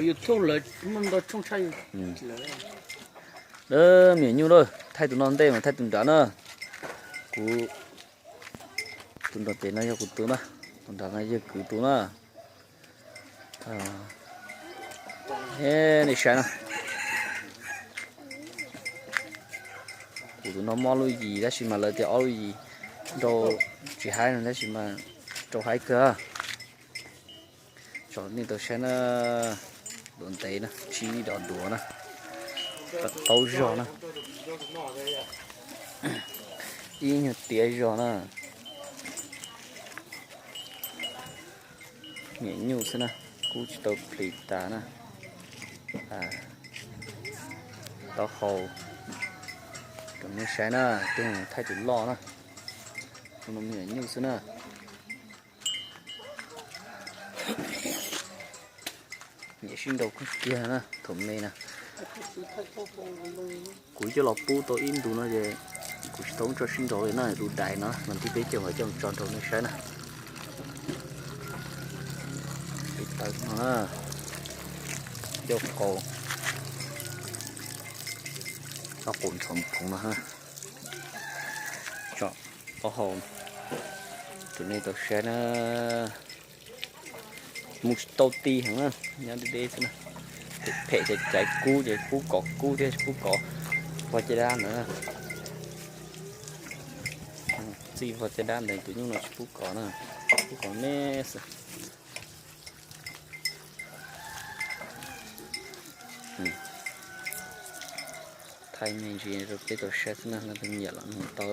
YouTube lawv muaj ntau tshooj tshaj. Lawv, me nyuam nyuj lawm, thaij tus no ntej mas thaij tus nrad na. Kuv, tus nram tes no yog kuv tus na, tus nrad no yog kwv tus na. Nej saib na, kuv tus no mob lub yim tab sis mas lawv tias ob lub yim nrau, tsis haib no tab sis mas rau haib kawg. Tsom nej tau saib na, duav ntev na, tsib dos duav na, taub zog na, ib nyuag tiav zog na. Me nyuam nyuj xwb na, kub tsis tau plis tas na. Taub hau, rau nej saib na, tus thaij tus loj na, tus no me nyuam nyuj xwb na. Niam sib nraus kawg kiag na, thaum me na. Kuv coj los pub tau ib ntus no ces kuv tsis tau tso sib nraus li na, lub dais no mas tib peb caug nkawd coj tso nraus nej saib na. Peb tawm no na, ncauj qaus, ncauj qaus ntxhov phoov no. Tsom taub hau rau nej tau saib na. Mus tsis tau ti heev na, nyob deb deb xwb na. Phem ces caiv kub ces pub kov kub thiab tsis pub kov vog caj dab ntawd. Txij vog caj dab ntawd tus nyuj no tsis pub kov na, pub kov me xwb. Thaij me ntsis rau peb tau saib xwb na, leej twg nyiam los nug tau.